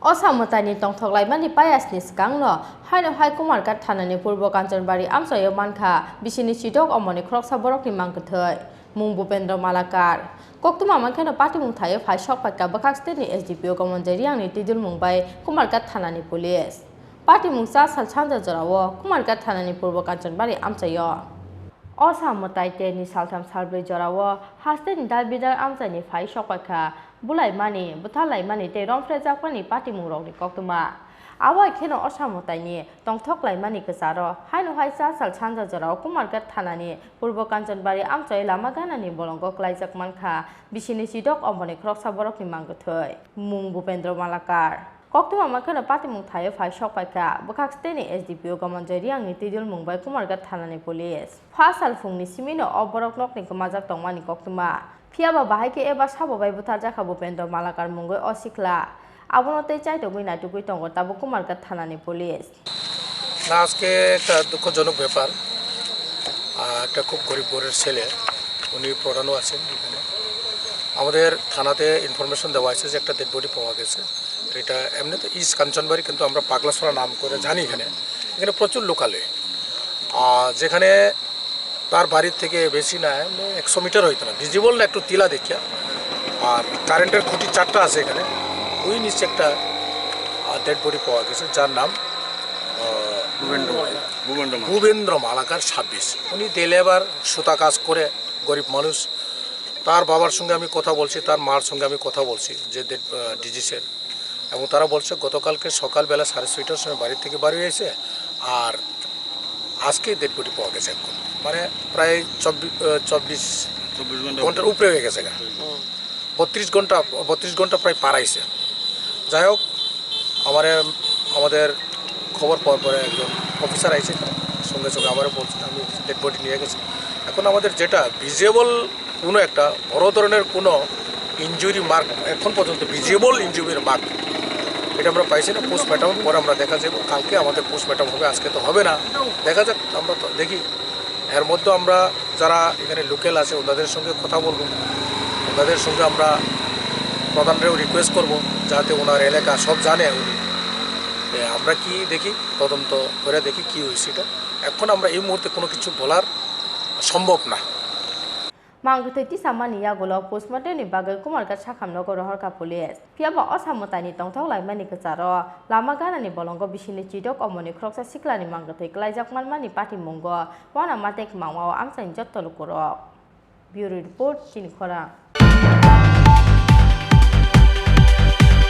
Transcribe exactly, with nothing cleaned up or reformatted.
Osa mwtaini tongthok laimani payasni swkangno haino hai Kumarghat thanani Purbo Kanchanbari amchaio mankha bisini chidok omoni khoroksa borokni mangkwthwi, mung Bupendra Malakar. Koktwma mankheno patimung thaio phai sokphaikha bwkhak steni S D P O Gamonjai Riyangni twidulmung bai Kumarghat thanani police. Patimung cha sal sanja jorao Kumarghat thanani Purbo Kanchanbari amchaio. Osa mwtai terni saltham salbrwi jorao hasteni dal bidal amchaini phai sokphaikha bulaimani, butharlaimani tei romphrejakmani patimungrokni koktwma. Abo hai kheno osa mwtaini tongthok laimani kwcharo haino hai cha sal sanja jorao Kumarghat thanani Purbo Kanchanbari amchai lama ganani bolongo kwlaijak mankha bisini chidok omoni khoroksa borokni mangkwthwi, mung Bupendra Malakar. Koktwma mankheno patimung thaio phai sokphaikha bwkhak steni S D P O Gamonjai Riyangni twidulmung bai Kumarghat thanani police. Pha sal phungni simino o borok nokni kwmajak tongmani koktwma. Phiyaba bahai khe eba sabo bai butharjakha Bupendra Malakar mungwi o sikla. Abono tei chaitogwi naitugwi tongo tabuk Kumarghat thanani police. না, আজকে একটা দুঃখজনক ব্যাপার। আহ, একটা খুব গরিব ঘরের ছেলে, উনি প্রধানও আছেন এখানে। আমাদের থানাতে ইনফরমেশন দেওয়া হয়েছে যে একটা ডেড বডি পাওয়া গেছে। তো এটা এমনি তো ইস্ট কাঞ্চনবাড়ি, কিন্তু আমরা পাগলাছড়া নাম করে জানি এখানে। এখানে প্রচুর লোকালয়। আহ, যেখানে তার বাড়ির থেকে বেশি না, এমনি একশো মিটার হইতো না, ভিজিবল না, একটু টিলা দেখিয়া। আর কারেন্টের খুঁটি চারটা আছে এখানে, ওই নিচে একটা, আহ, ডেড বডি পাওয়া গেছে, যার নাম, আহ, ভূপেন্দ্র মালাকার। ভূপেন্দ্র মালাকার ছাব্বিশ। উনি ডে লেবার, সুতা কাজ করে, গরিব মানুষ। তার বাবার সঙ্গে আমি কথা বলছি, তার মার সঙ্গে আমি কথা বলছি, যে ডেড, আহ, ডিজিজের। এবং তারা বলছে গতকালকে সকালবেলা সাড়ে ছয়টার সময় বাড়ি থেকে বার হয়েছে, আর আজকে ডেড বডি পাওয়া গেছে এখন। মানে প্রায় চব্বিশ, আহ, চব্বিশ চব্বিশ ঘন্টা। ঘন্টার উপরে হয়ে গেছে গা। বত্রিশ ঘন্টা, বত্রিশ ঘন্টা প্রায় পার হয়েছে। যাই হোক, আমারে, আমাদের খবর পাওয়ার পরে একজন অফিসার আইছে, সঙ্গে সঙ্গে আমারে বলছে, আমি ডেড বডি নিয়ে গেছি। এখন আমাদের যেটা ভিজিবল কোনো একটা বড় ধরনের কোনো ইনজুরি মার্ক, এখন পর্যন্ত ভিজিবল ইনজুরির মার্ক, এটা আমরা পাইছি না। পোস্টমর্টম পরে আমরা দেখা যাবে, কালকে আমাদের পোস্টমর্টম হবে, আজকে তো হবে না। দেখা যাক, আমরা তো দেখি। এর মধ্যে আমরা যারা এখানে লোকাল আছে ওনাদের সঙ্গে কথা বলবো, ওনাদের সঙ্গে আমরা প্রধানরেও রিকোয়েস্ট করব, যাতে ওনার এলাকা সব জানে উনি। এ, আমরা কি দেখি, তদন্ত করে দেখি কি হয়েছে এটা। এখন আমরা এই মুহূর্তে কোনো কিছু বলার সম্ভব না। Mangkwthwi tisamani yagulo postmortemni bagwi Kumarghat sakhamnogo rohorkha police. Phiyaba osa mwtaini tongthok laimani kwcharo lama ganani bolongo bisini chidok omoni khoroksa siklani mangkwthwi kwlaijak manmani patimungo uanama tei kwmangmao amchaini jotto lukurok. Bureau Report, Chini Khorang.